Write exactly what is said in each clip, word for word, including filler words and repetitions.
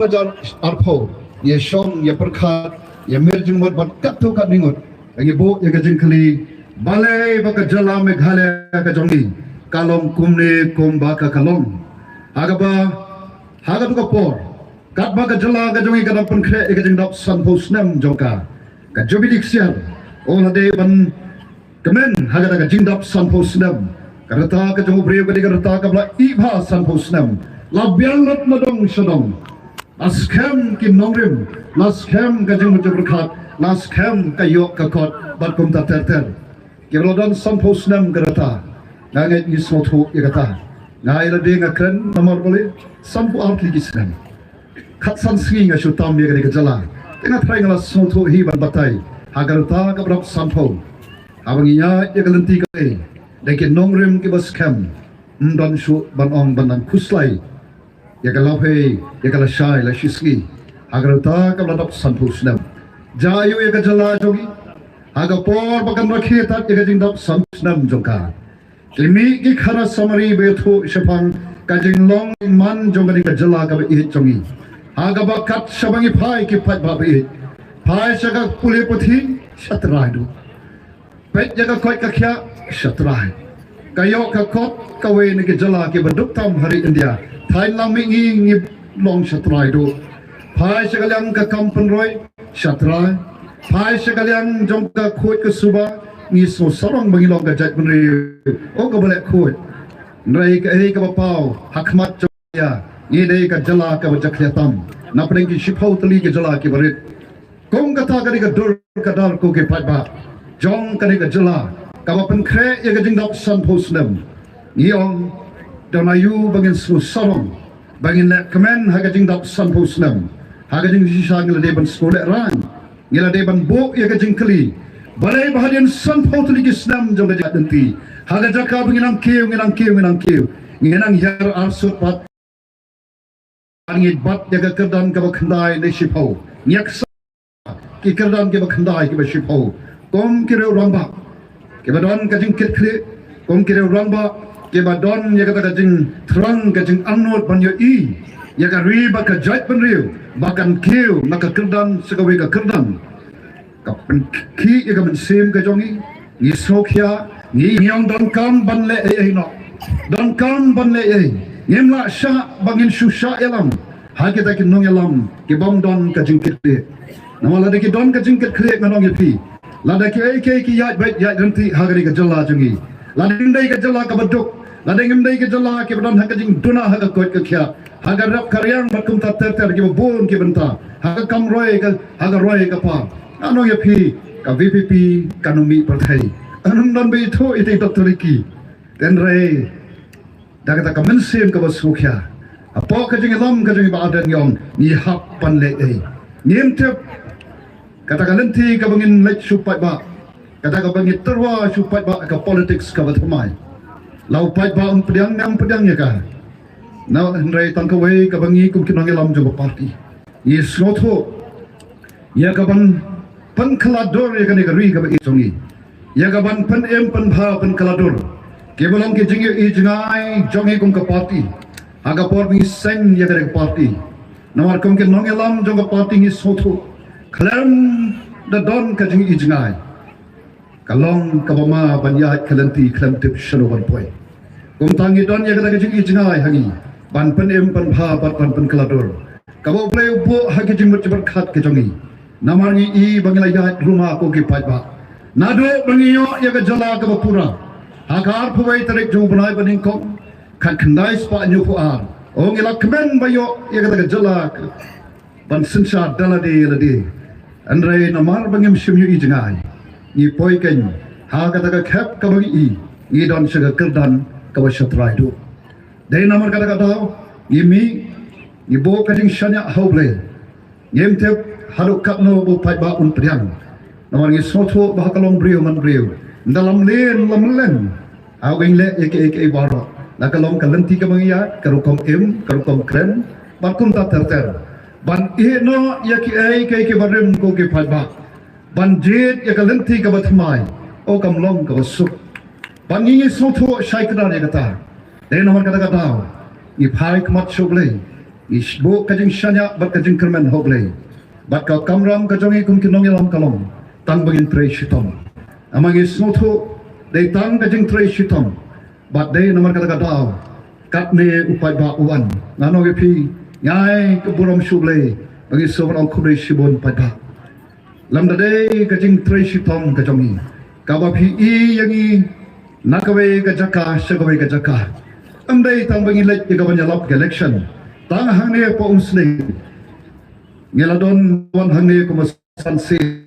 hajar arphew, ïa shong, ïa pyrkhat, ïa mir jingmut bad katto katne ngut. Ngi buh ïa ka jingkylli, balei ba ka jylla Meghalaya ka jong ngi ka long kumne kumba ka ka long. Ha kaba, ha katu ka por, katba ka jylla ka jong ngi ka dang pynkhreh ïa ka jingdap sanphew snem jong ka, ka Jubilee ksiar, ong lade ban kmen ha kata ka jingdap sanphew snem. Ka rta ka jong u briew ka dei ka rta kaba la ïeh bha sanphew snem. La biang lut na dong sha dong. La skhem ki nongrim, la skhem ka jingmut jingpyrkhat, la skhem ka ïoh ka kot bad kumta ter ter. Ki la don sanphew snem ka rta. Nga ngeit ngi sngewthuh ïa kata. Nga ïa lade nga kren namar balei, sanphew ar tylli ki snem. Khatsan sngi nga shu tam ïa kane ka jylla. Te nga tharai nga la sngewthuh hi ban batai ha ka rta kaba dap sanphew. Haba ngi ïaid ïa ka lynti kaba dei ki nongrim kiba skhem, ym don shuh ban ong ban nang khuslai ïa ka lawei, ïa ka lashai lashisngi. Ha ka rta kaba la dap sanphew snem, jia aïu ïa ka jylla jong ngi ha ka por ba kan rakhe tad ïa ka jingdap sanphew snem jong ka? Ki mih ki khana samari ba ïathuh shaphang ka jinglong man jong kane ka jylla kaba ïeit jong ngi. Ha kaba kat shaba ngi phai ki paidbah ba ïeit, phai sha ka pule puthi, sha trai duh. Peit ïa ka koit ka khiah, sha trai. Ka ïoh ka kot kawei na ki jylla kiba duk tam ha ri India. Thaiñ lang mihngi ngi long sha trai duh. Phai sha ka liang ka kam pynroi, sha trai. Phai sha ka liang jong ka khuid ka suba, ngi sngewsarong ba ngi long ka jaitbynriew, oh kaba leh khuid. Hynrei kaei kaba paw ha khmat jong ngi, ngi dei ka jylla kaba jakhlia tam na pdeng ki shiphew tylli ki jylla kiba rit. Kum kata ka dei ka dur ka dar ko ki paidbah jong kane ka jylla kaba pynkhreh ïa ka jingdap sanphew snem. Ngi ong, don aïu ba ngin sngewsarong, ba ngin leh kmen ha ka jingdap sanphew snem? Ha ka jingshisha ngi la dei ban sngewlehraiñ, ngi la dei ban buh ïa ka jingkylli, balei ba hadien sanphew tylli ki snem jong ka jingïaid lynti, ha ka jaka ba ngi nang kiew, ngi nang kiew, ngi nang kiew, ngi nang hiar arsut pat, ngi bat ïa ka kyrdan kaba khyndai ne shiphew, ngi ïaksa ki kyrdan kiba khyndai kiba shiphew, kum ki riew rangbah kiba don ka jingkitkhlieh, kum ki riew rangbah kiba don ïa kata ka jingthrang, ka jingangnud ban ïohi ïa ka ri bad ka jaitbynriew ba kan kiew na ka kyrdan sha kawei ka kyrdan. Ka pynkhih ïa ka mynsiem ka jong ngi, ngi sngewkhia, ngi ong donkam ban leh ei ei noh, donkam ban leh ei. Ngim lah shah ba ngin shu shah ïalam ha kita ki nongïalam kibym don ka jingkitkhlieh. Namar lada ki don ka jingkitkhlieh, ngan ong ïa phi, lada kiei kiei ki ïaid beit ïaid ryntih ha kane ka jylla jong ngi, lada ngim dei ka jylla kaba duk, lada ngim dei ka jylla kiba don ha ka jingduna ha ka koit ka khiah, ha ka rep ka riang bad kumta ter ter kiba bun ki bynta, ha ka kam roi ka, ha ka roi ka par, ngan ong ïa phi, ka VPP kan ym mih pyrthei. Ngan ym don ba ithuh ïa i Doctor Ricky. Hynrei da kata ka mynsiem kaba sngewkhia, hapoh ka jingïalam ka jong i Bah Ardent, ngi ong ngi hap ban leh ei. Ngim tip kata ka lynti kaba ngin leit shu paidbah, kata kaba ngi tyrwa shu paidbah ka politics kaba thymmai. La u paidbah um pdiang ne um pdiang ïa ka, na hynrei tang kawei kaba ngi kum ki nongïalam jong ka party ngi sngewthuh, ïa kaban pynkylla dur ïa kane ka ri kaba ïeit jong ngi, ïa kaban pynim pynbha pynkylla dur kiba long ki jingïohi jngai jong ngi kum ka party ha ka por ba ngi seng ïa kane ka party. Namar kum ki nongïalam jong ka party ngi sngewthuh, khlem da don ka jingïohi jngai, ka long kaba ma ban ïaid ka lynti khlem tip shano ban poi. Kumta ngi don ïa kata ka jingïohi jngai ha ngi ban pynim pynbha bad ban pynkylla dur, kaba U Blei u buh ha ki jingmut jingpyrkhat ka jong ngi. Namar ngi i ba ngi la ïaid ruma ko ki paidbah, naduh ba ngi ïoh ïa ka jylla kaba pura ha ka arphew wei tarik jong u bnai ba nyngkong khatkhyndai spah hynñiewphew ar. Oh, ngi la kmen ba ïoh ïa kata ka jylla ban synshar da lade ïa lade. Hynrei namar ba ngim shym ïohi jngai, ngi poi keiñ ha kata ka khep kaba ngi i, ngi don sha ka kyrdan kaba sha trai duh. Dei namar kata ka daw ngi mih, ngi buh ka jingshaniah ha U Blei. Ngim tip haduh katno ba u paidbah un pdiang. Namar ngi sngewthuh ba ha ka longbriew manbriew, ynda lam leh lam leh, ha u ïeng leh ïa kiei kiei baroh, la ka long ka lynti kaba ngi ïaid, ka rukom im, ka rukom kren bad kumta ter ter. Ban ïeh noh ïa kiei kiei kiba rim ko ki paidbah, ban jied ïa ka lynti kaba thymmai, oh kam long kaba suk. Ban ngi ngi sngewthuh shai kdar ïa kata. Dei namar kata ka daw ngi phai khmat sha U Blei, Ngi buh ka jingshaniah bad ka jingkyrmen ha U Blei. Bad ka kamram ka jong ngi kum ki nongïalam ka long tang ba ngin trei shitom. Namar ngi sngewthuh dei tang ka jingtrei shitom bad dei namar kata ka daw katne u paidbah u wan. Nga ong ïa phi, nga ai ka burom sha U Blei ba ngi sngewbha ban ong khublei shibun paidbah. Lymda dei ka jingtrei shitom ka jong ngi kaba phi ïohi ïa ngi na kawei ka jaka sha kawei ka jaka. Ym dei tang ba ngi leit ïa ka ban ïalap ka election tang hangne ha Umsning. Ngi la don wan hangne kum u san sien.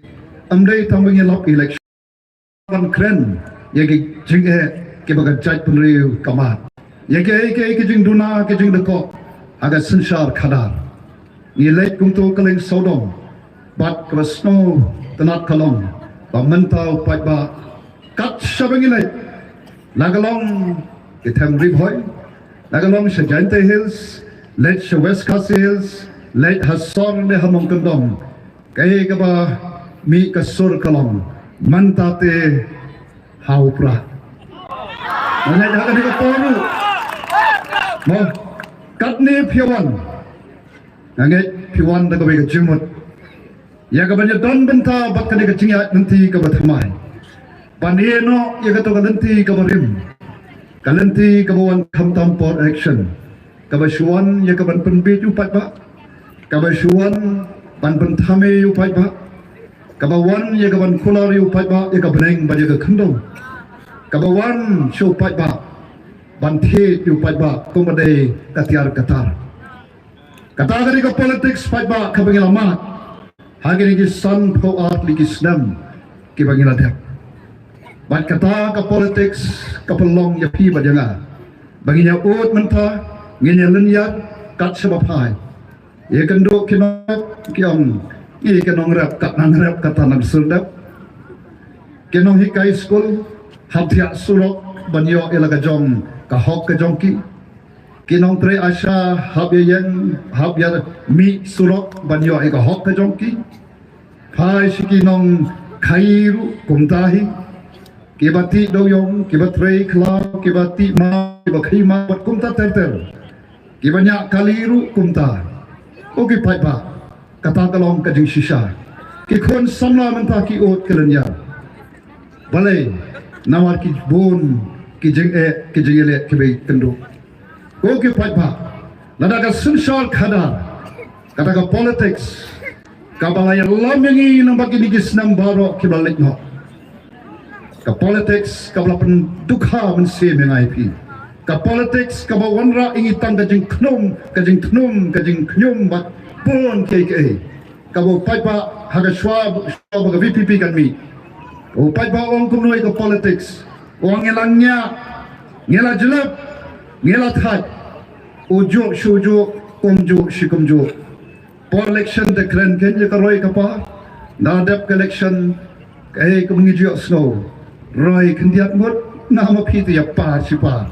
Ym dei tang ba ngi ïalap election ban kren ïa ki jingeh kiba ka jaitbynriew ka mad, ïa kiei kiei ki jingduna ki jingdkoh ha ka synshar khadar. Ngi leit kumto ka lieng sawdong bad kaba sngewtynnat ka long ba mynta u paidbah kat shaba ngi leit, la ka long ki them Ri Bhoi, la ka long sha Jaintia Hills, leit sha West Khasi Hills, leit ha sor ne ha Nongkyndong, kaei kaba mih ka sur ka long mynta te ha u Prah. Nga ngeit ha kane ka por ruh, mo, katne phi wan, nga ngeit phi wan da kawei ka jingmut ïa ka ban ïadon bynta bad kane ka jingïaid lynti kaba thymmai, ban ïeh noh ïa kato ka lynti kaba rim, ka lynti kaba wan khamtam por election, kaba shu wan ïa ka ban pynbiej ïa u paidbah, kaba shu wan ban pynthame ïa u paidbah, kaba wan ïa ka ban kular ïa u paidbah ïa ka bneng bad ïa ka khyndew, kaba wan sha u paidbah ban thied ïa u paidbah kumba dei ka tiar ka tar. Kata ka dei ka politics paidbah kaba ngi la mad ha kine ki sanphew ar tylli ki snem kiba ngi la dep. Bad kata ka politics ka pynlong ïa phi bad ïa nga ba ngin ïa ud mynta, ngin ïa lynñiar kat shaba phai. Ïa kynduh ki nongrep, ki ong, ïa ki nongrep kat nang rep kata nang surdep. Ki nonghikai skul hap thiah surok ban ïoh ïa la ka jong ka hok ka jong ki. Ki nongtrei ASHA hap ïa ïeng, hap ïa mih surok ban ïoh ïa ka hok ka jong ki. Phai sha ki nongkhaii ruh kumta hi. Kiba tih dewiong, kiba trei khlaw, kiba tih maw, kiba khaii maw bad kumta ter ter. Kiba ñiah kali ruh kumta. Ko ki paidbah, kata ka long ka jingshisha. Ki khun samla mynta ki ud ki lynñiar. Balei? Namar ki bun ki jingeh, ki jingïaleh kiba ïakynduh. Ko ki paidbah, lada ka synshar khadar, kata ka politics kaba la ïalam ïa ngi lyngba kine ki snem baroh kiba la leit noh. Ka politics kaba la pyndukha mynsiem ïa nga ïa phi. Ka politics kaba wanrah ïa ngi tang ka jingkhnum, ka jingkhnum, ka jingkhñium bad bun kiei kiei. Kaba u paidbah ha ka shuwa, shuwa ba ka VPP kan mih, u paidbah u ong kumno ïa ka politics. U ong ngi la ñiah, ngi la jlep, ngi la thait. U juh shu juh, kumjuh shi kumjuh. Por election te kren kein ïa ka roi ka par. Nda dep ka election, kaei kaba ngi ju ïohsngew? Roi khyndiat ngut, nga ma phi te ïa par shi par.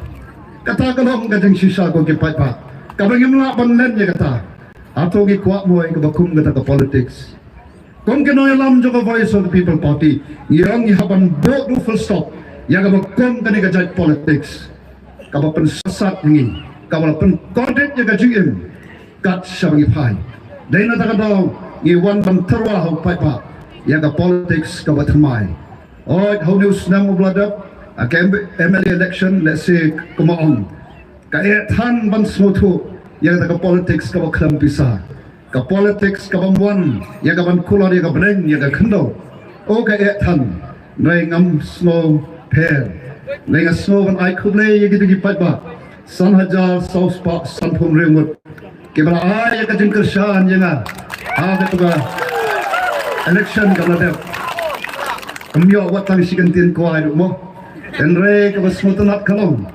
Kata ka long ka jingshisha ko ki paidbah kaba ngim lah ban len ïa kata. Hato ngi kwah mo ïa kaba kum kata ka politics? Kum ki nongïalam jong ka Voice of the People Party, ngi ong ngi hap ban buh ruh full stop ïa kaba kum kane ka jait politics kaba pynsat ïa ngi, kaba la pynkordit ïa ka jingim kat shaba ngi phai. Dei na kata ka daw ngi wan ban tyrwa ha u paidbah ïa ka politics kaba thymmai. Oi, ha une u snem uba la dep, ha ka M-, MLA election, lehse kumba ong, ka eh than ban sngewthuh ïa kata ka politics kaba khlem pisa, ka politics kaba wan ïa ka ban kular ïa ka bneng ïa ka khyndew. O, ka eh than. Hynrei ngam sngew pher. Hynrei nga sngew ban ai khublei ïa kito ki paidbah san hajar saw spah sanphew hynriew ngut kiba la ai ïa ka jingkyrshan ïa nga ha kata ka election kaba la dep. Ym ïoh wat tang shi kyntien kwai ruh mo. Hynrei kaba sngewtynnat ka long,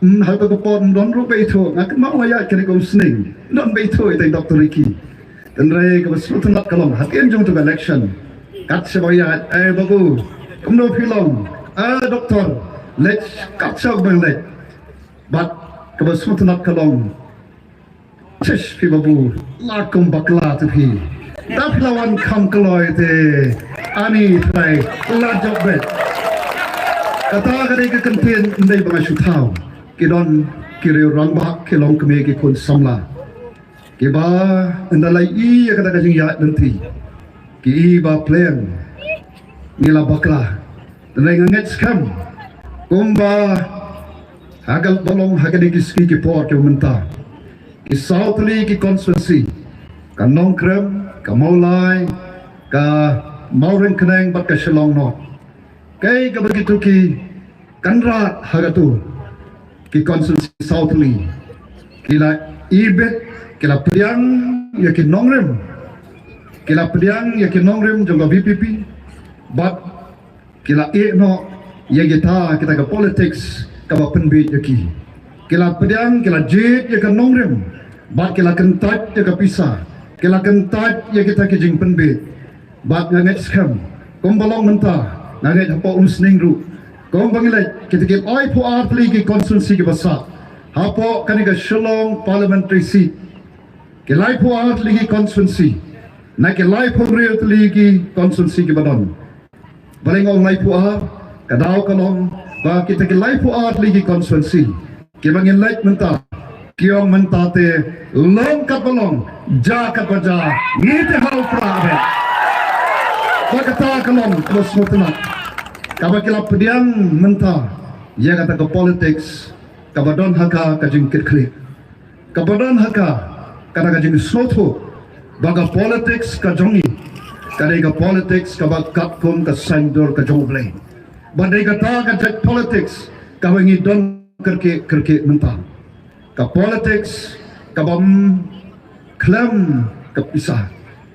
hmm, ha kata ka por ym don ruh ba ithuh. Nga kynmaw nga ïaid kane ka Umsning, ym don ba ithuh ïa i Doctor Ricky. Hynrei kaba sngewtynnat ka long, hadien jong kata ka election, kat shaba ïaid, "Eh, babu, kumno phi long? Eh, doctor, leit kat shaba leit." Bad kaba sngewtynnat ka long, "Shish, phi babu, la kum bakla te phi. Da phi la wan kham kloi te, ani trai, la jop bet." Kata ka dei ka kyntien, ym dei ba nga shu thaw. Ki don ki riew rangbah, ki longkmie, ki khun samla. Kiba ynda la i ïa kata ka jingïaid lynti, ki i ba pleng, ngi la bakla. Te nga ngeit skhem kumba ha ka ba long ha kine ki sngi ki por kiba mynta, ki saw tylli ki constituency, ka Nongkrem, ka Mawlai, ka Mawryngkneng bad ka Shillong North, kaei kaba kito ki Kynrad ha katu ki constituency saw tylli ki la ibit, ki la pdiang ïa ki nongrim, ki la pdiang ïa ki nongrim jong ka VPP, bad ki la ïeh noh ïa kita, kita ka politics kaba pynbiej ïa ki. Ki la pdiang, ki la jied ïa ka nongrim, bad ki la kyntait ïa ka pisa, ki la kyntait ïa kita ki jingpynbiej. Bad nga ngeit skhem kumba long mynta, nga ngeit hapoh Umsning ruh, kumba ngi leit, kita ki laiphew ar tylli ki constituency kiba sah hapoh kane ka Shillong parliamentary seat, ki laiphew ar tylli ki constituency, na ki laiphew hynriew tylli ki constituency kiba don. Balei nga ong laiphew ar? Ka daw ka long ba kita ki laiphew ar tylli ki constituency kiba ngin leit mynta, ki ong mynta te, long katba long, ja katba ja, ngi te ha u Prah beit. Ba kata ka long kaba sngewtynnat, kaba ki la pdiang mynta ïa kata ka politics kaba don ha ka, ka jingkitkhlieh, kaba don ha ka, kata ka jingsngewthuh ba ka politics ka jong ngi ka dei ka politics kaba katkum ka saiñdur ka jong U Blei. Ba dei kata ka jait politics kaba ngi don kyrkieh kyrkieh mynta. Ka politics kaba ym khlem ka pisa.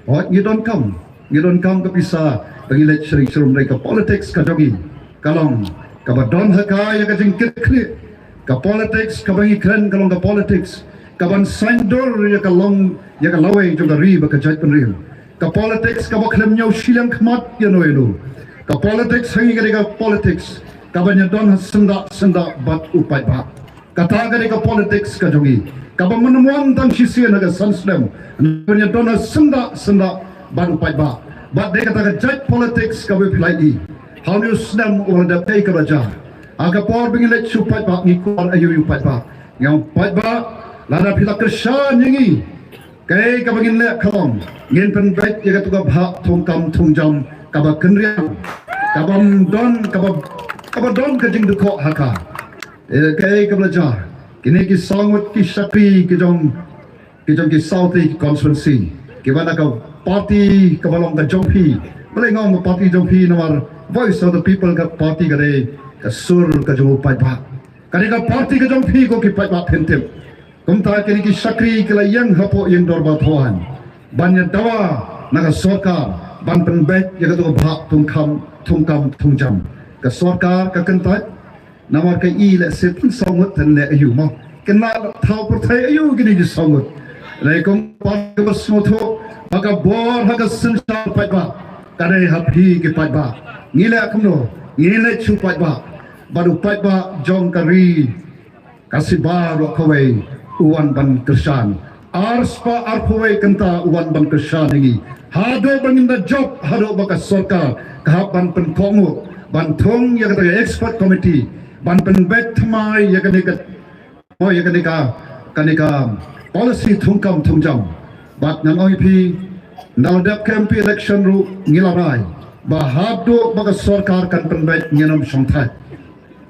Hooid, ngi donkam, ngi donkam ka pisa ba ngi leit sha ri sha rum, hynrei ka politics ka jong ngi ka long kaba don ha ka ïa ka jingkitkhlieh. Ka politics kaba ngi kren ka long ka politics kaban saiñdur ïa ka long, ïa ka lawei jong ka ri bad ka jaitbynriew. Ka politics kaba khlem ñiew shiliang khmat ïano ïano. Ka politics ha ngi ka dei ka politics kaban ïadon ha syndah syndah bad u paidbah. Kata ka dei ka politics ka jong ngi, kaba ym wan tang shisien ha ka san snem, ban ïadon ha syndah syndah bad u paidbah. Bad dei kata ka jait politics kaba phi la ïohi ha une u snem uba la dep, kaei kaba la jia. Ha ka por ba ngi leit sha u paidbah, ngi kwah aïu ïa u paidbah? Ngi ong, paidbah, lada phi la kyrshan ïa ngi, kaei kaba ngin leh ka long, ngin pynbeit ïa katu ka bhah thungkam thungjam kaba kynriang, kaba ym don, kaba, kaba don ka jingdukhoh ha ka. Eh, kaei kaba la jia? Kine ki saw ngut ki shakri ki jong, ki jong ki saw tylli ki constituency, kiba na ka party kaba long ka jong phi. Balei nga ong ka party jong phi? Namar Voice of the People ka party ka dei ka sur ka jong u paidbah. Ka dei ka party ka jong phi ko ki paidbah, phin tip. Kumta kine ki shakri ki la ïeng hapoh ïing dorbar thawaiñ ban ïa dawa na ka sorkar ban pynbeit ïa katu ka bhah thungkam, thungkam thungjam. Ka sorkar ka kyntait, namar ka i lehse tang saw ngut, tang leh aïu mo, kin la thaw pyrthei aïu kine ki saw ngut. Hynrei kumba ka sngewthuh ba ka bor ha ka synshar paidbah ka dei ha phi ki paidbah. Ngi leh kumno? Ngi leit sha u paidbah, bad u paidbah jong ka ri Khasi baroh kawei u wan ban kyrshan. Arspah arphew wei kynta u wan ban kyrshan ïa ngi. Haduh ba ngin da jop, haduh ba ka sorkar ka hap ban pynkohnguh, ban thung ïa kata ka expert committee ban pynbeit thymmai ïa kane ka, ïa kane ka, kane ka policy thungkam thungjam. Bad ngan ong ïa phi, ynda la dep ka MP election ruh ngi la rai ba haduh ba ka sorkar kan pynbeit, ngin ym shongthait.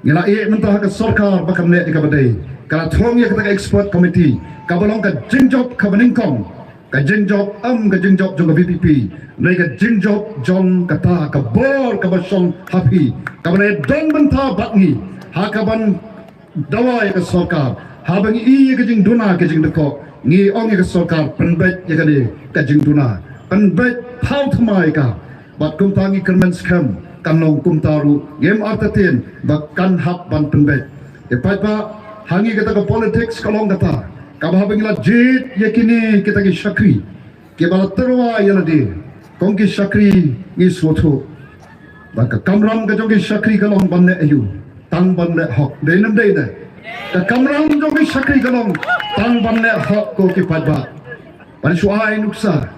Ngi la ïeh mynta ha ka sorkar ba kan leh ïa kaba dei, ka la thung ïa kata ka expert committee kaba long ka jingjop kaba nyngkong. Ka jingjop, ym ka jingjop jong ka VPP, hynrei ka jingjop jong kata ka bor kaba shong ha phi, kaba la don bynta bad ngi ha kaban dawa ïa ka sorkar. Haba ngi i ïa ka jingduna ka jingdukhoh, ngi ong ïa ka sorkar, pynbeit ïa kane ka jingduna, pynbeit, thaw thymmai ïa ka. Bad kumta ngi kyrmen skhem kan long kumta ruh, ngim artatien ba kan hap ban pynbeit. Te paidbah, ha ngi kata ka politics ka long kata, kaba haba ngi la jied ïa kine kita ki shakri kiba la tyrwa ïa lade kum ki shakri, ngi sngewthuh ba ka kamram ka jong ki shakri ka long ban leh aïu? Tang ban leh hok. Dei ne ym dei ne? Ka kamram jong ki shakri ka long tang ban leh hok ko ki paidbah. Ban shu ai nuksa,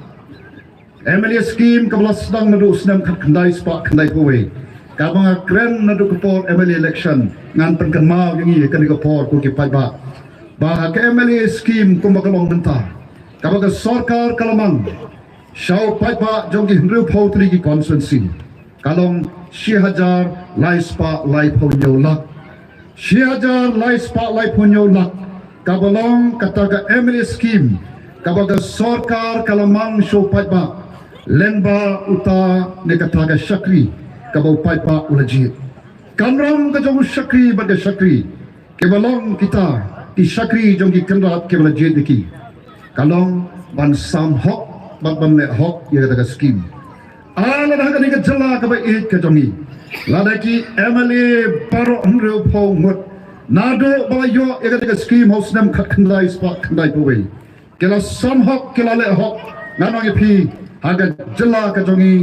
MLA scheme kaba la sdang naduh u snem khatkhyndai spah khyndaiphew wei, kaba nga kren naduh ka por MLA election, ngan pynkynmaw ïa ngi ha kane ka por ko ki paidbah, ba ha ka MLA scheme kumba ka long mynta, kaba ka sorkar ka la mang sha u paidbah jong ki hynriewphew tylli ki constituency ka long shi hajar lai spah laiphew hynñiew lak. Shi hajar lai spah laiphew hynñiew lak kaba long kata ka M L A scheme kaba ka sorkar ka la mang sha u paidbah lyngba uta ne kata ka shakri kaba u paidbah u la jied. Kamram ka jong u shakri bad ka shakri kiba long kita ki shakri jong ki kynrad kiba la jied ïa ki ka long ban sam hok bad ban leh hok ïa kata ka scheme. Ah, lada ha kane ka jylla kaba ïeit ka jong ngi, lada ki M L A baroh hynriewphew ngut naduh ba la ïoh ïa kane ka scheme ha u snem khatkhyndai spah khyndaiphew wei, ki la sam hok, ki la leh hok, ngan ong ïa phi, ha ka jylla ka jong ngi,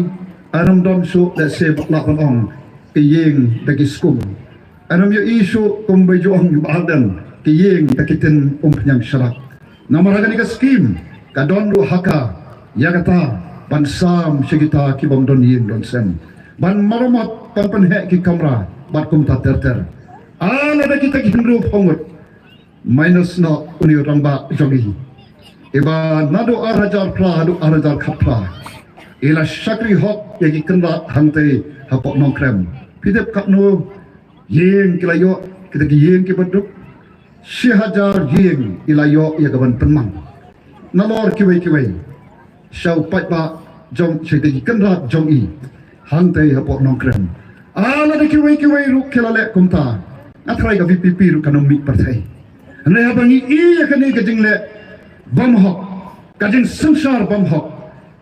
aram don shuh lehse ba lah ban ong ki ïing da ki skum. Aram ïohi shuh kum ba ju ong Bah Ardent, ki ïing da ki tin umphniang sharak. Namar ha kane ka scheme ka don ruh ha ka ïa kata ban sam sha kita ki bym don ïing don sem, ban maramot, ban pynheh ki kamra bad kumta ter ter. Ah, lada kita ki hynriewphew ngut minus noh une u rangbah jong ngi, iba naduh ar hajar phra haduh ar hajar khatphra i la shakri hok ïa ki kynrad hangtei hapoh Nongkrem. Phi tip katno ïing ki la ïoh, kita ki ïing kiba duk? Shi hajar ïing i la ïoh ïa ka ban pynmang. Nalor kiwei kiwei sha u paidbah jong, sha kita ki kynrad jong i hangtei hapoh Nongkrem. Ah, lada kiwei kiwei ruh ki la leh kumta, nga tharai ka V P P ruh kan ym mih pyrthei. Hynrei haba ngi ïohi ïa kane ka jingleh bymhok, ka jingsynshar bymhok,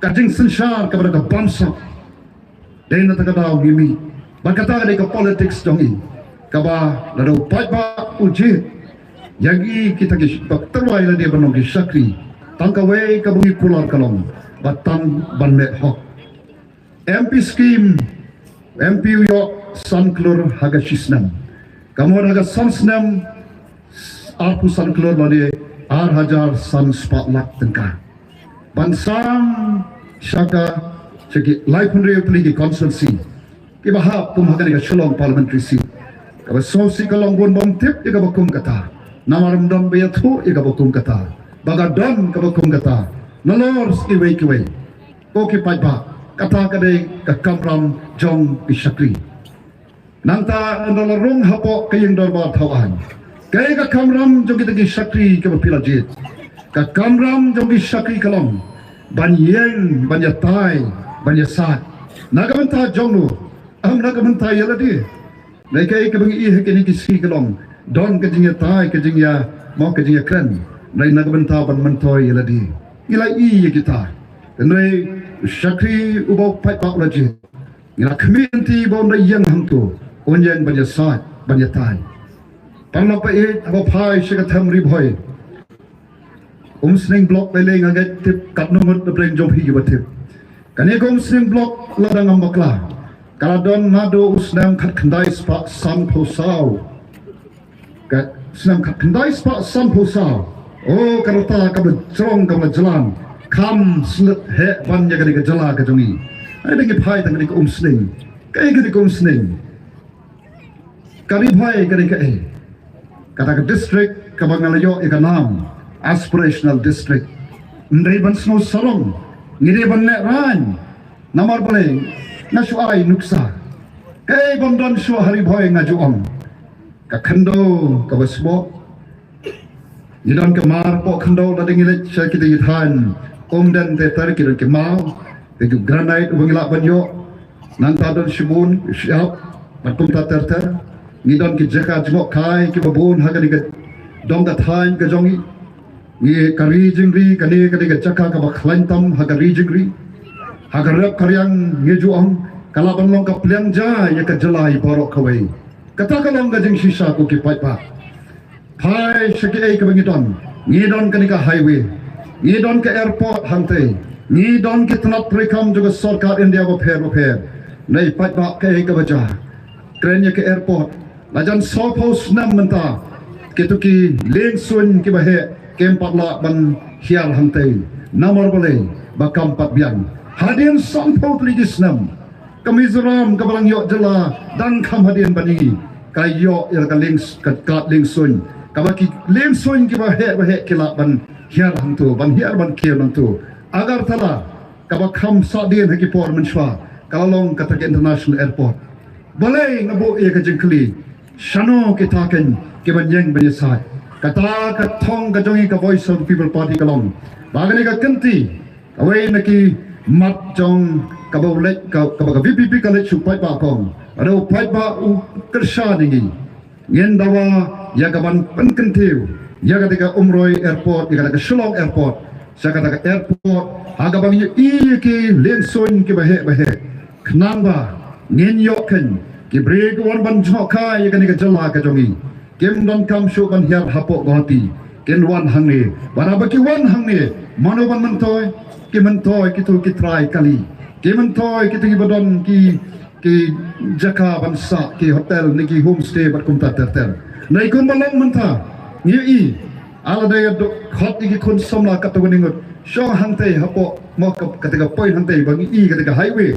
ka jingsynshar kaba da ka bamsap, dei na kata ka daw ngi mih. Bad kata ka dei ka politics jong ngi, kaba lada u paidbah u jied ïa ngi kita ki ba tyrwa ïa lade ban long ki shakri, tang kawei kaba ngi kular ka long ba tang ban leh hok. M P scheme, M P u ïoh san klur ha ka shi snem. Ka mut ha ka san snem, arphew san klur lane ar hajar san spah lak tyngka ban sam sha ka, sha ki laiphew hynriew tylli ki constituency kiba hap kum ha kane ka Shillong parliamentary seat. Kaba sngewsih ka long bun bym tip ïa kaba kum kata, namar ym don ba ïathuh ïa kaba kum kata, ba ka don kaba kum kata. Nalor kiwei kiwei, ko ki paidbah, kata ka dei ka kamram jong ki shakri. Nangta ynda la rung hapoh ka ïing dorbar thaw aiñ, kaei ka kamram jong kita ki shakri kaba phi la jied? Ka kamram jong ki shakri ka long ban ïeng, ban ïatai, ban ïasaid na ka bynta jong no, ym na ka bynta ïa lade. Hynrei kaei kaba ngi ïohi ha kine ki sngi ka long don ka jingïatai, ka jingïa, mo, ka jingïakren, hynrei na ka bynta ban myntoi ïa lade. Ngi la ïohi ïa kita. Hynrei u shakri uba u paidbah u la jied, ngi la khmih lynti ba un da ïeng hangto, un ïeng ban ïasaid, ban ïatai. Paralok ba ïeit, haba phai sha ka them Ri Bhoi, Umsning Block, lei lei nga ngeit tip katno ngut na pdeng jong phi kiba tip. Kane ka Umsning Block, lada ngam bakla, ka la don naduh u snem khatkhyndai spah sanphew saw. Ka snem khatkhyndai spah sanphew saw. Oh, ka rta kaba jrong, kaba jlan, kham slet heh ban ïa kane ka jylla ka jong ngi. Ai, da ngi phai tang kane ka Umsning. Kaei kane ka Umsning? Ka Ri Bhoi ka dei kaei? Kata ka district kaba nga la ïoh ïa ka nam aspirational district. Ym dei ban sngew sarong, ngi dei ban lehraiñ. Namar balei? Nga shu ai nuksa. Kaei bym don shuh ha Ri Bhoi, nga ju ong. Ka khyndew kaba sboh. Ngi don ka mar poh khyndew, lada ngi leit sha kita ki thaiñ Umden ter ter, ki don ki maw, ki granite uba ngi lah ban ïoh. Nangta don shibun shyiap bad kumta ter ter. Ngi don ki jaka jngohkai kiba bun ha kane ka dong ka thaiñ ka jong ngi. Ngi ka ri jingri, kane ka dei ka jaka kaba khlaiñ tam ha ka ri jingri. Ha ka rep ka riang ngi ju ong, ka lah ban long ka pliang ja ïa ka jylla baroh kawei. Kata ka long ka jingshisha, ko ki paidbah. Phai sha kiei kaba ngi don. Ngi don kane ka highway. Ngi don ka airport hangtei. Ngi don ki tnat treikam jong ka sorkar India bapher bapher. Hynrei paidbah, kaei kaba jia? Kren ïa ka airport, la jan sawphew snem mynta, kito ki liengsuiñ kiba heh kim pat lah ban hiar hangtei. Namar balei? Ba kam pat biang. Hadien sanphew tylli ki snem, ka Mizoram kaba dang ïoh jylla dang kham hadien bad ngi, ka ïoh ïa ka lieng, ka kad liengsuiñ. Kaba ki liengsuiñ kiba heh ba heh ki lah ban hiar hangto, ban hiar ban kiew hangto. Agartala, kaba kham sahdien ha ki por mynshuwa, ka la long kata ka international airport. Balei nga buh ïa ka jingkylli, shano kita keiñ kiban ïeng ban ïasaid? Kata ka thong ka jong ngi ka Voice of the People Party ka long ba kane ka kynti, kawei na ki mat jong kaba u leit, ka, kaba ka V P P ka leit sha u paidbah ka ong, lada u paidbah u kyrshan ïa ngi, ngin dawa ïa kaban pynkyntiew ïa kata ka Umroi Airport, ïa kata ka Shillong Airport, sha kata ka airport ha kaba ngin ïohi ïa ki liengsuiñ kiba heh ba heh. Khnang ba ngin ïoh keiñ ki briew ki wan ban jngohkai ïa kane ka jylla ka jong ngi. Kim donkam shuh ban hiar hapoh Guwahati, kin wan hangne. Bad haba ki wan hangne, mano ban myntoi? Ki myntoi kito ki trai kali. Ki myntoi kito kiba don ki, ki jaka ban sah, ki hotel ne ki homestay bad kumta ter ter. Nai kumba long mynta, ngi ïohi, lada ïa dok khot ïa ki khun samla katto katne ngut, shong hangtei hapoh, mo, ka, kata ka point hangtei ba ngi ïohi kata ka highway.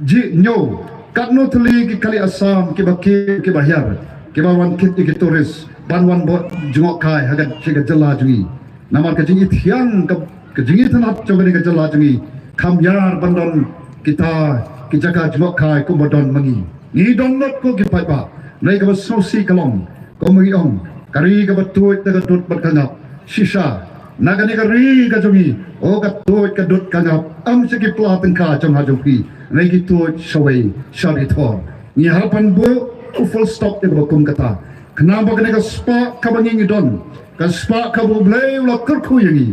Jingñiew, katno tylli ki kali Assam kiba kiew kiba hiar, kiba wan kit ïa ki tourist ban wan bad jngohkai ha ka, ha ka jylla jong ngi. Namar ka jingithiang ka, ka jingitynnad jong kane ka jylla jong ngi, kham hiar ban don kita ki jaka jngohkai kumba don ma ngi. Ngi don lut ko ki paidbah, hynrei kaba sngewsih ka long, kumba ngi ong, ka ri kaba tuid da ka dud bad ka ngap. Shisha, na kane ka ri ka jong ngi, o ka tuid ka dud ka ngap, ym sha ki pla tyngka jong nga jong phi, hynrei ki tuid shawei sha ri thor. Ngi hap ban buh u full stop ïa kaba kum kata. Khnang ba kane ka spah kaba ngi ngi don, ka spah kaba U Blei u la kyrkhu ïa ngi,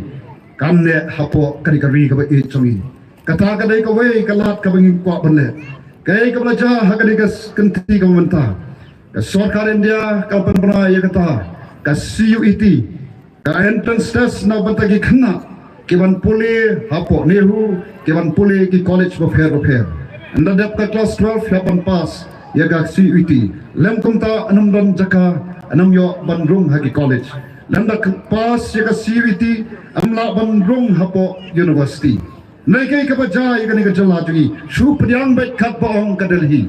kan leh hapoh kane ka ri kaba ïeit jong ngi. Kata ka dei kawei ka lad kaba ngi kwah ban leh. Kaei kaba la jia ha kane ka s-, kynti kaba mynta, ka sorkar India ka la pynbna ïa kata ka C U E T, ka entrance test na bynta ki khynnah kiban pule hapoh NEHU, kiban pule ki college bapher bapher. Ynda dep ka class twelve hap ban pass ïa ka C U E T. Lym kumta ym don jaka, ym ïoh ban rung ha ki college. Lymda pass ïa ka C U E T, ym lah ban rung hapoh university. Hynrei kaei kaba jia ïa kane ka jylla jong ngi, shu pdiang beit katba ong ka Delhi.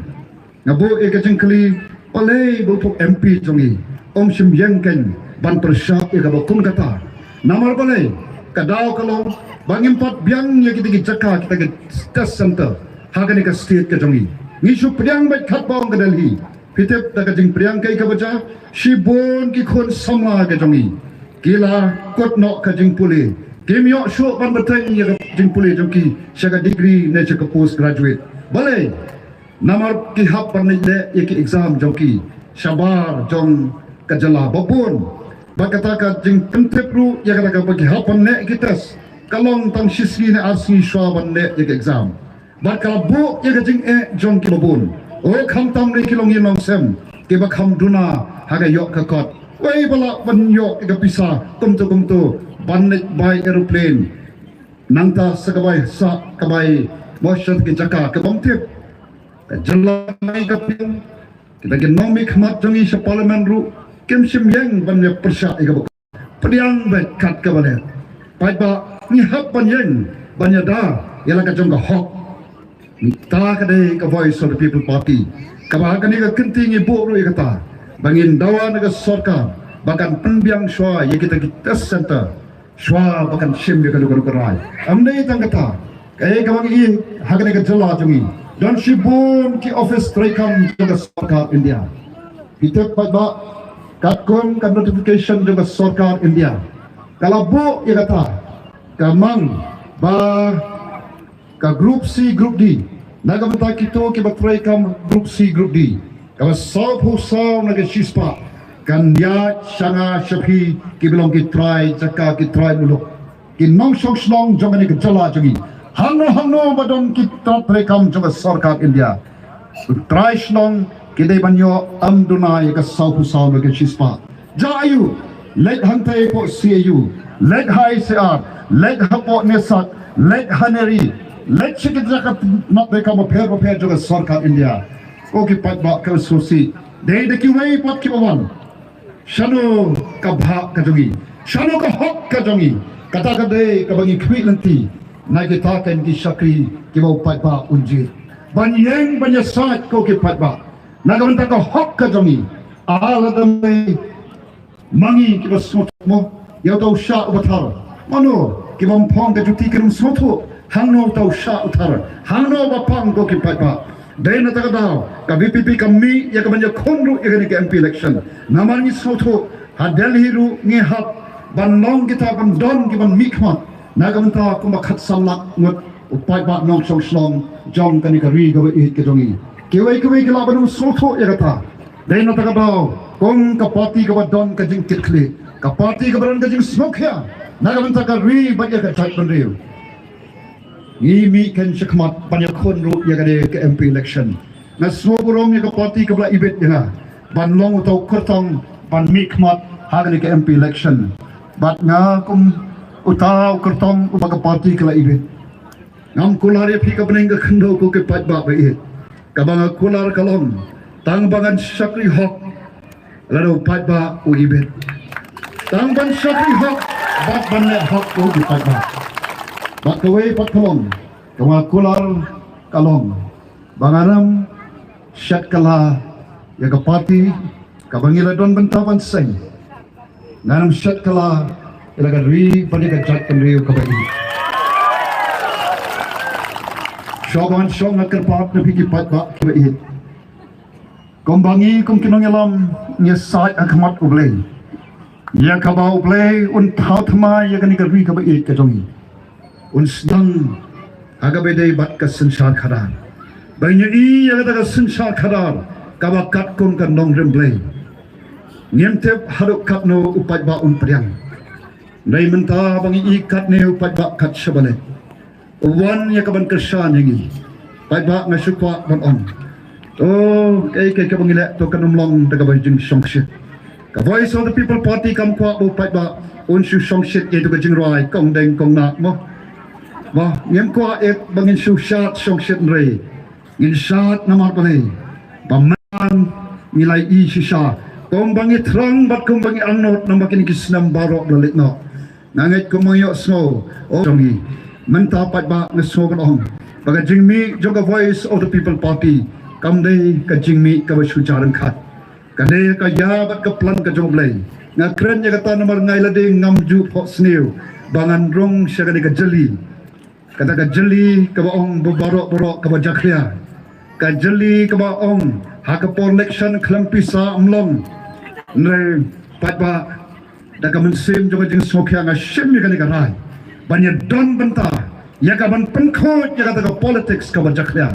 Nga buh ïa ka jingkylli, balei ba u M P jong ngi um shym ïeng keiñ ban pyrshah ïa kaba kum kata? Namar balei? Ka daw ka long ba ngim pat biang ïa kita ki jaka, kita ki test center ha kane ka state ka jong ngi. Ngi shu pdiang beit katba ong ka Delhi. Phi tip da ka jingpdiang kaei kaba jia? Shibun ki khun samla ka jong ngi ki la kut noh ka jingpule. Kim ïoh shuh ban bteng ïa ka jingpule jong ki sha ka degree ne sha ka post graduate. Balei? Namar ki hap ban leit leh ïa ki exam jong ki shabar jong ka jylla babun. Bad kata ka jingpyntip ruh ïa kata kaba ki hap ban leh ki test ka long tang shisngi ne arsngi shuwa ban leh ïa ki exam. Bad ka la buh ïa ka jingeh jong ki babun. O khamtam ne ki longïing longsem kiba kham duna ha ka ïoh ka kot. Wei ba lah ban ïoh ïa ka pisa kumto kumto ban leit bai aeroplane. Nangta sa ka bai, sa ka bai, mo sha ki jaka kaba ym tip. Ka jylla ngi ka pdeng, kita ki nongmihkhmat jong ngi sha parliament ruh kim shym ïeng ban ïa pyrshah ïa kaba. Pdiang beit kat kaba leh. Paidbah, ngi hap ban ïeng ban ïada ïa la ka jong ka hok. Kata ka dei ka Voice of the People Party, kaba ha kane ka kynti ngi buh ruh ïa kata ba ngin dawa na ka sorkar ba kan pynbiang shuwa ïa kita ki test center shuwa ba kan shim ïa kano kano ka rai. Ym dei tang kata, kaei kaba ngi ïohi ha kane ka jylla jong ngi, don shibun ki office treikam jong ka sorkar India. Phi tip paidbah, katkum ka notification jong ka sorkar India, ka la buh ïa kata, ka mang ba ka Group C, Group D, na ka bynta kito kiba treikam Group C, Group D, kaba sawphew saw na ka shispah kan ïaid sha nga sha phi kiba long ki trai jaka, ki trai muluk, ki nongshong shnong jong kane ka jylla jong ngi. Hangno hangno ba don ki trai treikam jong ka sorkar India, trai shnong ki dei ban ïoh, ym duna ïa ka sawphew saw na ka shispah. Jia aiu? Leit hangtei hapoh C A U, leit ha I C R, leit hapoh NESAC, leit ha NERI, leit sha ki jaka treikam bapher bapher jong ka sorkar India. Ko ki paidbah, ka sngewsih, dei da kiwei pat kiba wan. Shano ka bhah ka jong ngi? Shano ka hok ka jong ngi? Kata ka dei kaba ngi khmih lynti na kita keiñ ki shakri kiba u paidbah un jied. Ban ïeng ban ïasaid, ko ki paidbah, na ka bynta ka hok ka jong ngi. Lada mei Ma ngi kiba sngewthuh mo, ïa uta u shah uba thar. Mano kiba ym phong ka juti kim sngewthuh hangno uta u shah u thar, hangno ba pang, ko ki paidbah. Dei na kata ka daw ka V P P ka mih ïa ka ban ïakhun ruh ïa kane ka M P election. Namar ngi sngewthuh ha Delhi ruh ngi hap ban long kita ban don ki ban mihkhmat. Na ka bynta kumba khatsan lak ngut u paidbah nongshong shnong jong kane ka ri kaba ïeit ka jong ngi. Kiwei kiwei ki lah ban ym sngewthuh ïa kata. Dei na kata ka daw kum ka party kaba don ka jingkitkhlieh, ka party kaba don ka jingsngewkhia na ka bynta ka ri bad ïa ka jaitbynriew, ngi mih khein shakhmat ban ïakhun ruh ïa kane ka M P election. Nga sngewburom ïa ka party kaba la ibit ïa nga ban long uta u kyrtong ban mihkhmat ha kane ka M P election. Bad nga kum uta u kyrtong uba ka party ka la ibit, ngam kular ïa phi ka bneng ka khyndew, ko ki paidbah ba ïeit. Kaba nga kular ka long tang ba ngan shakri hok lada u paidbah u ibit. Tang ban shakri hok bad ban leh hok, ko ki paidbah. Bad kawei pat ka long kaba nga kular ka long ba ngan ym shet kylla ïa ka party kaba ngi la don bynta ban seng. Ngan ym shet kylla ïa la ka ri bad ïa ka jaitbynriew kaba ïeit. Shuwa ban shong, nga kyrpad na phi ki paidbah kiba ïeit, kumba ngi kum ki nongïalam ngi ïasaid ha khmat U Blei ïa kaba U Blei un thaw thymmai ïa kane ka ri kaba ïeit ka jong ngi. Un sdang ha kaba dei bad ka synshar khadar, ba ngin ïohi ïa kata ka synshar khadar kaba katkum ka nongrim Blei. Ngim tip haduh katno u paidbah un pdiang. Dei mynta ba ngi i katne u paidbah kat shaba leh u wan ïa ka ban kyrshan ïa ngi. Paidbah, nga shu kwah ban ong, to kaei kaei kaba ngi leh to kan ym long da kaba jingshongshit. Ka Voice of the People Party kam kwah ba u paidbah un shu shongshit ïa ito ka jingrwai kong deng kong nah mo. Mo, ngim kwah eh ba ngin shu shad shongshit, hynrei ngin shad namar balei? Ba man ngi la ïohi shisha kumba ngi thrang bad kumba ngi angnud namar kine ki snem baroh ba la leit noh. Nga ngeit kumba ngi ïohsngew, oh, jong ngi. Mynta paidbah, nga sngew ban ong ba ka jingmih jong ka Voice of the People Party kam dei ka jingmih kaba shu ja ryngkat. Ka dei ka ïa bad ka plan ka jong U Blei. Nga kren ïa kata namar nga ïa lade ngam ju phohsniew ba ngan rung sha kane ka jylli. Kata ka jylli kaba ong ba baroh baroh kaba jakhlia, ka jylli kaba ong ha ka por election khlem pisa ym long. Hynrei paidbah, da ka mynsiem jong ka jingsngewkhia nga shim ïa kane ka rai ban ïa don bynta ïa ka ban pynkhuid ïa kata ka politics kaba jakhlia.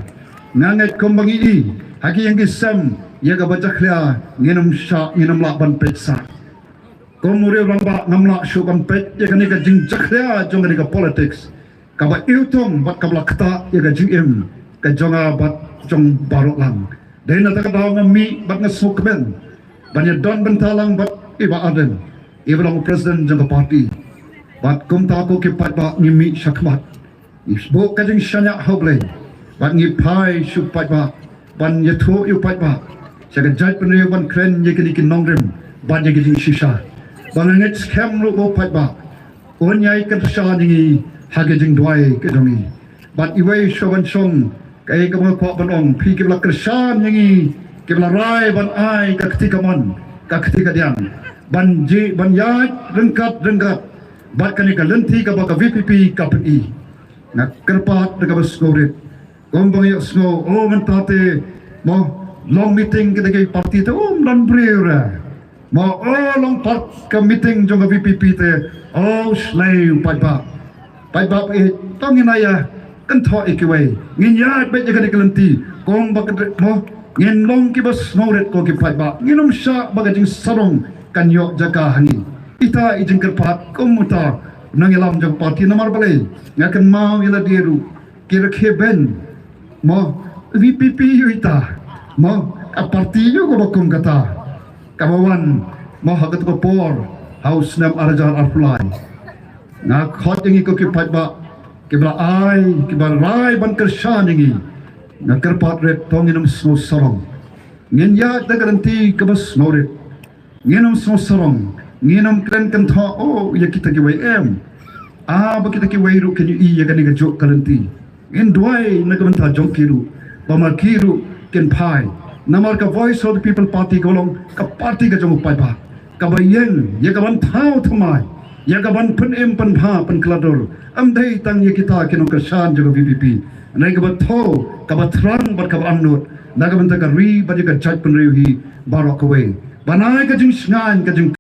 Nga ngeit kumba ngi i ha ki ïing ki sem ïa kaba jakhlia ngin ym shah, ngin ym lah ban peit sah. Kum u riew rangbah ngam lah shuh ban peit ïa kane ka jingjakhlia jong kane ka politics kaba iwtung bad kaba la ktah ïa ka jingim ka jong nga bad jong baroh lang. Dei na kata ka daw nga mih bad nga sngewkmen ban ïa don bynta lang bad i Bah Ardent, iba long u president jong ka party. Bad kumta ko ki paidbah, ngi mih shakhmat, ngi buh ka jingshaniah ha U Blei bad ngi phai sha u paidbah ban ïathuh ïa u paidbah sha ka jaitbynriew ban kren ïa kine ki nongrim bad ïa ki jingshisha. Ba nga ngeit skhem ruh ba u paidbah un ïai kyrshan ïa ngi ha ka jingduwai ka jong ngi. Bad iwei shuwa ban shong, kaei kaba nga kwah ban ong, phi kiba la kyrshan ïa ngi, kiba la rai ban ai ka kti kamon ka kti kadiang ban jia, ban ïaid ryngkat ryngkat bad kane ka lynti kaba ka V P P ka pyni. Nga kyrpad da kaba sngewrit. Kumba ngi ïohsngew, oh, mynta te mo long meeting kita ki party te, oh, ym don briew re. Mo, oh, long part ka meeting jong ka V P P te, oh, shlei u paidbah. Paidbah, eh, to ngin ïa kynthoh ïa kiwei, ngin ïaid beit ïa kane ka lynti. Kumba ka, mo, ngin long kiba sngewrit ko ki paidbah, ngin ym shah ba ka jingsarong kan ïoh jaka ha ngi. Ita i jingkyrpad kum uta u nongïalam jong party, namar balei? Nga kynmaw ïa lade ruh, ki rakhe beiñ, mo, V P P ïa ita, mo, ka party ïa kaba kum kata kaba wan, mo, ha katu ka por ha u snem ar hajar arphew lai. Nga khot ïa ngi ko ki paidbah kiba la ai, kiba rai ban kyrshan ïa ngi. Nga kyrpad rit, to ngin ym sngewsarong. Ngin ïaid da ka lynti kaba sngewrit. Ngin ym sngewsarong, ngin ym kren kynthoh, oh, ïa kita kiwei, em. Ah, ba kita kiwei ruh kin ïohi ïa kane kajuh ka lynti. Ngin duwai na ka bynta jong ki ruh ba ma ki ruh kin phai. Namar ka Voice of the People Party ka long ka party ka jong u paidbah. kaba ïeng ïa ka ban thaw thymmai, ïa ka ban pynim pynbha pynkhlatur, ym dei tang ïa kita ki nongkyrshan jong ka VPP. Hynrei kaba thaw, kaba thrang bad kaba angnud na ka bynta ka ri bad ïa ka jaitbynriew hi baroh kawei. Ban ai ka jingshngaiñ, ka jing